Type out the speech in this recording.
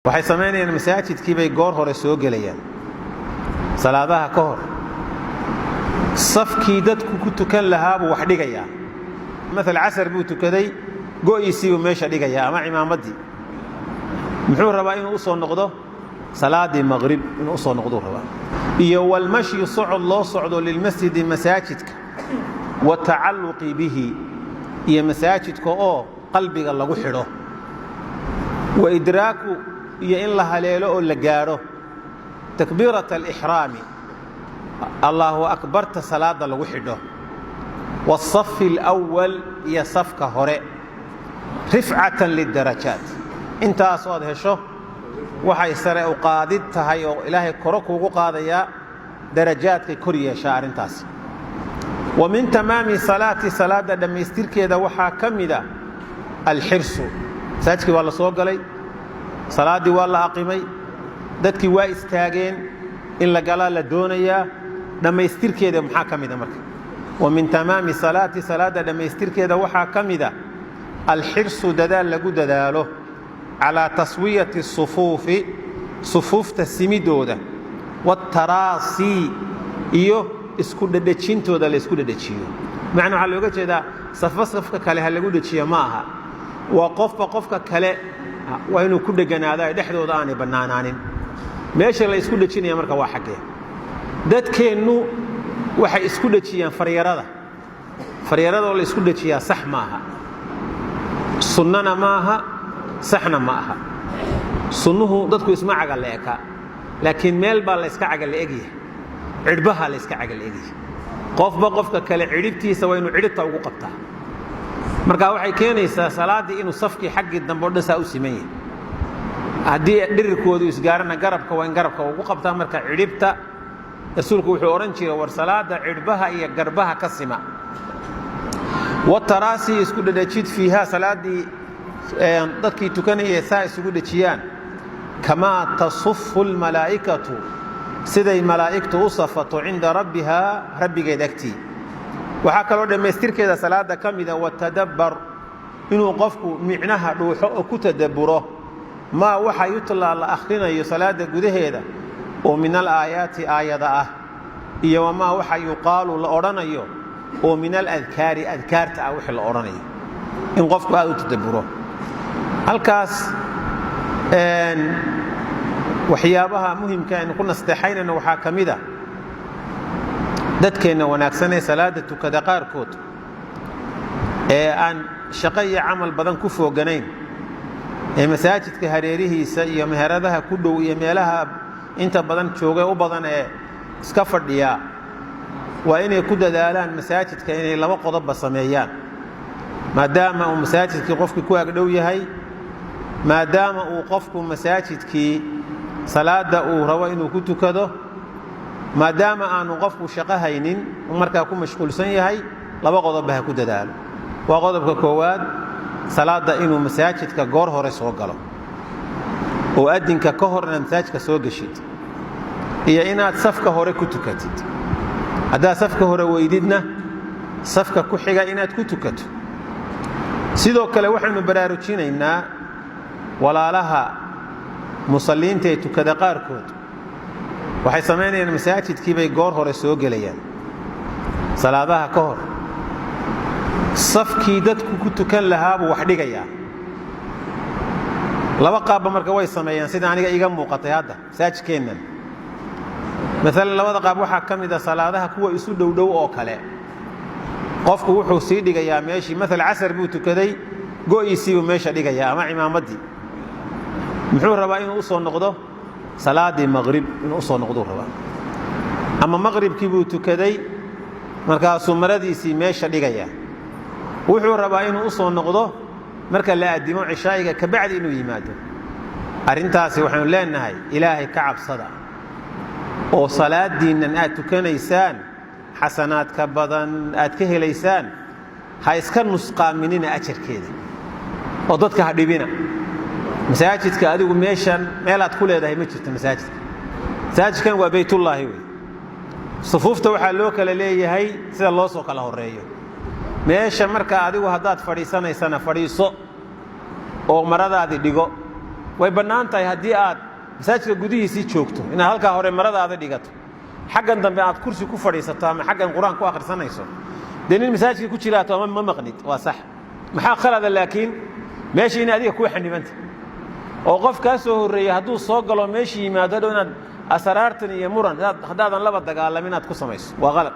Waxay samaynayaan, masaajidkii bay goor hore soo gelayaan salaadaha ka hor. Safkii dadku ku tukan lahaabuu wax dhigayaa. Maal casar buu tukaday, go'iisiibuu meesha dhigayaa ama cimaamaddii. Muxuu rabaa? Inuu u soo noqdo salaaddii maqrib, inuu usoo noqduu rabaa. Iyo walmashyu, socod loo socdo, lilmasjidi, masaajidka, watacalluqi bihi, iyo masaajidka oo qalbiga lagu xidho, wa idraaku, iyo in la haleelo oo la gaadho, takbiirata alixraami, Allaahu akbarta salaadda lagu xidho, wasafi alwal, iyo safka hore, rifcatan lidarajaat. Intaasoo aad hesho waxay sare u qaadid tahay oo Ilaahay koro kuugu qaadayaa, darajaadkay kor yeeshaa arrintaasi. Wa min tamaami salaati, salaadda dhammaystirkeeda waxaa ka mida alxirsu. Masaajidkii waa la soo galay, salaaddii waa la aqimay, dadkii waa istaageen, in la galaa la doonayaa. Dhammaystirkeeda maxaa ka mida marka? Wa min tamaami salaati, salaadda dhammaystirkeeda waxaa ka mida alxirsu, dadaal lagu dadaalo, calaa taswiyati sufuufi, sufuufta simidooda, waataraasii, iyo isku dhedhejintooda la isku dhedhejiyo. Macnaa waxaa looga jeedaa safo safka kale ha lagu dhejiyo ma aha, waa qofba qofka kale waa inuu ku dheganaado, ay dhexdooda aanay bannaanaanin. Meesha la isku dhejinaya marka waa xaggee? Dadkeennu waxay isku dhejiyaan faryarada. Faryaradaoo la isku dhejiyaa sax maaha, sunnana maaha, saxna ma aha. Sunnuhu dadku isma caga la eka, laakiin meel baa la yska caga la egyahay, cidhbaha la yska caga la egyahay. Qofba qofka kale cidhibtiisa waa inuu cidhibta ugu qabtaa. Marka waxay keenaysaa salaaddii inuu safkii xaggii dambe o dhan saa u siman yahay. Haddii dhirirkoodu isgaarana, garabka waa in garabka ugu qabtaa. Marka cidhibta rasuulku wuxuu odhan jiray, war salaada cidhbaha iyo garbaha ka sima. Wataraasi, isku dhedhejid, fiiha, salaaddii dadkii tukanaya saa isugu dhejiyaan, kamaa tasufu lmalaa'ikatu, siday malaa'igtu u safato, cinda rabbihaa, rabbigeed agtii. Waxaa kaloo dhammaystirkeeda salaada ka mida watadabbar, inuu qofku micnaha dhuuxo oo ku tadabburo, maa waxa yutlaa, la akhrinayo salaada gudaheeda, oo min alaayaati, aayada ah, iyo wamaa waxa yuqaalu, la odhanayo, oo min aladkaari, adkaarta ah, wixii la odhanayo in qofku aad u tadabburo. Halkaas waxyaabaha muhimka aynu ku nasteexaynayno waxaa ka mid a dadkeenna wanaagsan ee salaada tukada qaarkood ee aan shaqo iyo camal badan ku fooganayn, ee masaajidka hareerihiisa iyo meheradaha ku dhow iyo meelaha inta badan jooga u badan ee iska fadhiya, waa inay ku dadaalaan masaajidka inay laba qodobba sameeyaan. Maadaama uu masaajidkii qofkii ku agdhow yahay, maadaama uu qofku masaajidkii salaada uu rabo inuu ku tukado, maadaama aanu qofku shaqo haynin, markaa ku mashquulsan yahay, laba qodobba ha ku dadaalo. Waa qodobka koowaad, salaadda inuu masaajidka goor hore soo galo, oo adinka ka hor inaad masaajidka soo geshid iyo inaad safka hore ku tukatid. Haddaad safka hore weydidna, safka ku xiga inaad ku tukato. Sidoo kale waxaynu baraarujinaynaa walaalaha musalliinta ee tukada qaarkood. Waxay samaynayaan, masaajidkii bay goor hore soo gelayaan salaadaha ka hor. Safkii dadku ku tukan lahaabuu wax dhigayaa. Laba qaabba marka way sameeyaan, sida aniga iiga muuqatay hadda masaajidkeennan. Maalan labada qaab waxaa ka mid a salaadaha kuwa isu dhowdhow oo kale, qofku wuxuu sii dhigayaa meeshii. Maala casar buu tukaday, go'iisiibuu meesha dhigayaa ama cimaamaddii. Muxuu rabaa? Inuu u soo noqdo salaaddii maqrib, inuu usoo noqduu rabaa. Ama maqribkii buu tukaday, markaasuu maradiisii meesha dhigayaa. Wuxuu rabaa inuu u soo noqdo marka la addimo cishaa'iga kabacdi inuu yimaado. Arrintaasi waxaynu leenahay, Ilaahay ka cabsada oo salaadiinnan aad tukanaysaan xasanaadka badan aad ka helaysaan ha iska nusqaaminina ajarkeeda, oo dadka ha dhibina. Masaajidka adigu meeshan meelaad ku leedahay ma jirto. Masaajidka, masaajidkan waa baytullaahi wey. Sufuufta waxaa loo kala leeyahay sida loo soo kala horeeyo meesha. Marka adigu haddaad fadhiisanaysana, fadhiiso oo maradaadi dhigo. Way bannaan tahay haddii aad masaajidka gudihiisii joogto inaad halkaa hore maradaada dhigato, xaggan dambe aad kursi ku fadhiisato ama xaggan Qur-aan ku akhrisanayso. Dee nin masaajidka ku jiraato ama ma maqnid, waa sax. Maxaa khalada laakiin? Meeshii inay adiga kuu xanibanta oo qof kaa soo horreeyey hadduu soo galo meeshii yimaado dhow inaad asaraartan iyo muran haddaadan laba dagaalamin aad ku samayso waa qalad.